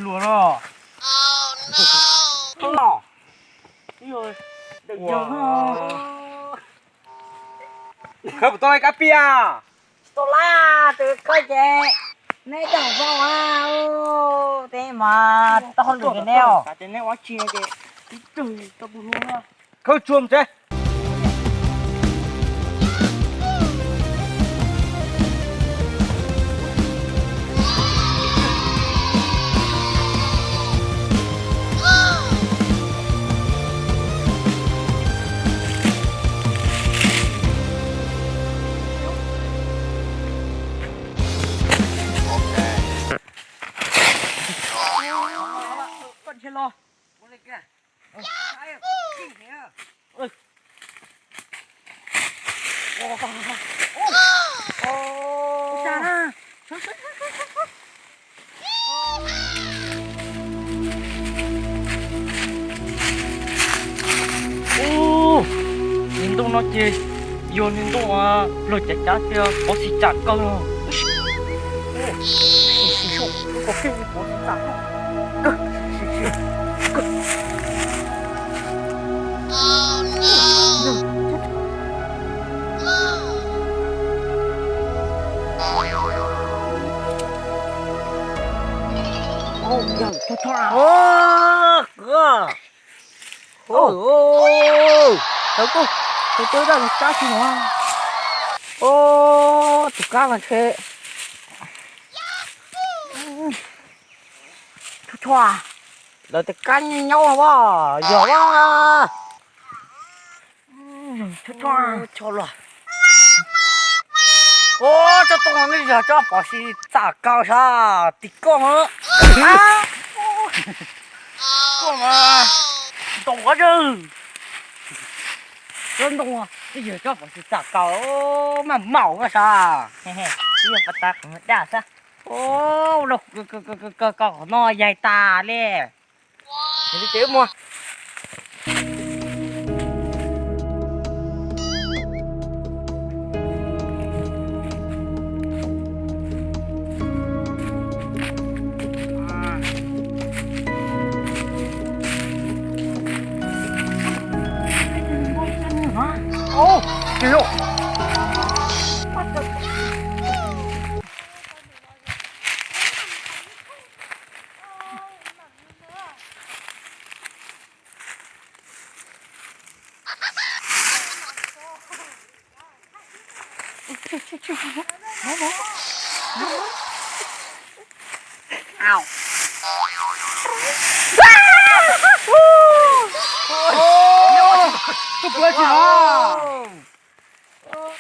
Khawb puas tau lais kab piaj? Tsis tau lais, tus khawb ces neb dag vau, tes mas tau hauj lwm neb os. Khawb tsuag mus tsev. Ub, niag ntuj no ces yog niag ntuj luag cav cav tiag, pov xim tsam kawg. Tus twg daj tus kab tsis no. Tus kab mas ntshe tshua tshua, lawv tus kab nyob nyob os, yog a. Tshua tshua, tshua los. Ub, tsob toj no yog tsob pov xim tsam kawg sas, tim koj. Koj mas ntoo ua zog. Tsob ntoo twb yog tsob pov xim tsam kawg, maj maum koj sas. Twb yog pas tas qhov daj xwb. Ub, koj qhov no yaig tas li. Li ces wb mus. Tuaj pw dab tsi no?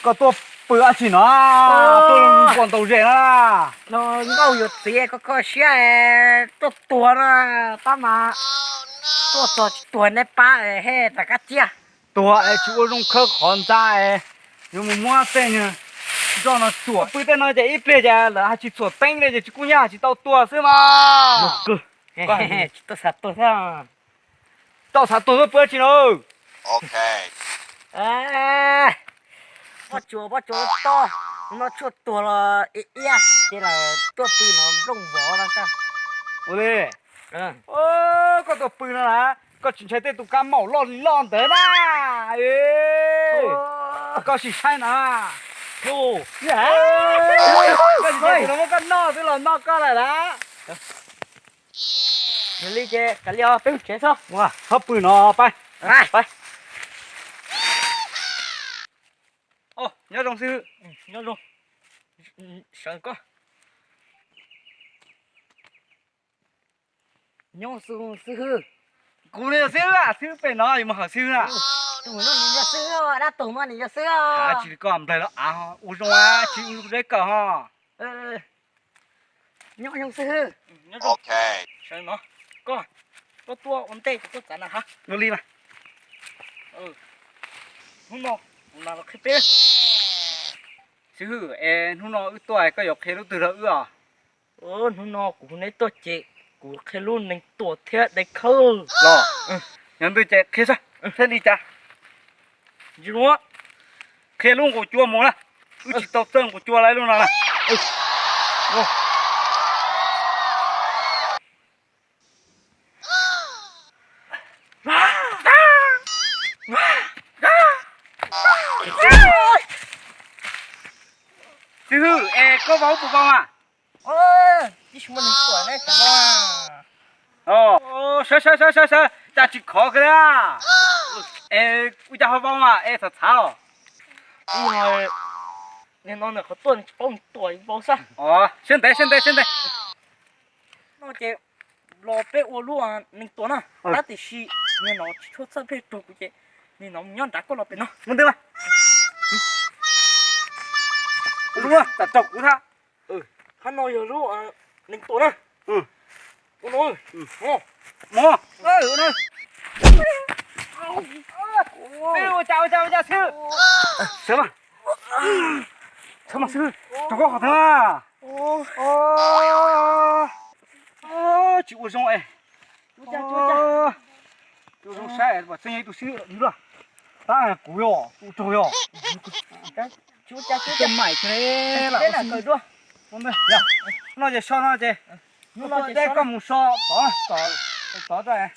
Koj tuaj pw dab tsi no? Tuaj npua ntaus zes na. Nkauj yuav txiv koj koj siab, tuaj tuag no, pab mas tuaj txog tsis tuag neb pab, he tas kab ciaj. Tuag es tsis ua zoo khawb qhov ntxa es yuav mus muab tej niag nroj no tsuam. Pw tej no ces ib pliag ces lawv hais tsis txhuam teeb li ces tsis kub hnyiab tsis tau tuag xwb mas. Tsis tau xav tuag xwb. Tau xav tuag xwb pw dab tsi no? Pob tsuas pob tsuas toj, no tshuaj tuag los iab ces lawv tuaj pw no nplooj vov no xwb. Ua li, koj tuaj pw no na, koj tsis ntshai tej tus kab maum loj li loj ntawd na. Koj sim saib na. Koj tsis ntshai tus no muab koj noj twb los noj koj lawm na. Yog li ces kav liam peb mus tsev tso. Txhob pw no, pab, pab. Nyob zoo xib hwb. Nyob zoo. Sawv koj. Nyob zoo xib hwb. Kuv no yog xib hwb, xib hwb pem no yuav mus hawm xib hwb na. Tus no nws yog xib hwb, dab tuag mas nws yog xib hwb. Tsis li koj nplaig los av ua zoo tsis ua zoo zeb kawg ho. Nyob zoo xib hwb. Sawv no, koj tuaj tuaj ua ntej ces tuaj txav na ha. Ua li mas. Hnub no kuv los qhia peb. Xib hwb, es hnub no wb tuaj koj yuav qhia lub twg rau wb os? Hnub no kuv hu neb tuaj ces kuv qhia lub neeg tuam thiab dej khawb los. Yog ntawd ces qhia saib thiaj li cas. Qhia lub nqus cua mus na. Wb tsis tau txawj nqus cua lawm lub no na. Koj vau puas vau mas? Sawv sawv sawv sawv, cas tsis khov kiag li. Es ua cas ho vau mas es txhav txhav os? Nim no nws qhov tuaj nws tsis paub nws tuaj vau xwb. Siab ntev siab ntev siab ntev. No ces los peb ua lub nees tuas na. Tab tiam sis nim no tsis tshua txawj peb rau kuv ces nim no mus nyob nrad koj los pem no. Mus ntej mas. Ua lub tam rau kuv thab. Qhov no yog lub nees tuas na. Ua no. Mus. Ua cas ua cas ua cas xwb. Sawv mas. Sawv mas xwb. Rau koj qhov thab. Tsis ua zoo es. Ua zoo saib, txeeb ib tug xwb luaj. Tab kuv yog tus raug yog. Coj maim kawg li. No ces so no ces, dej koj mus so tod, tod tod.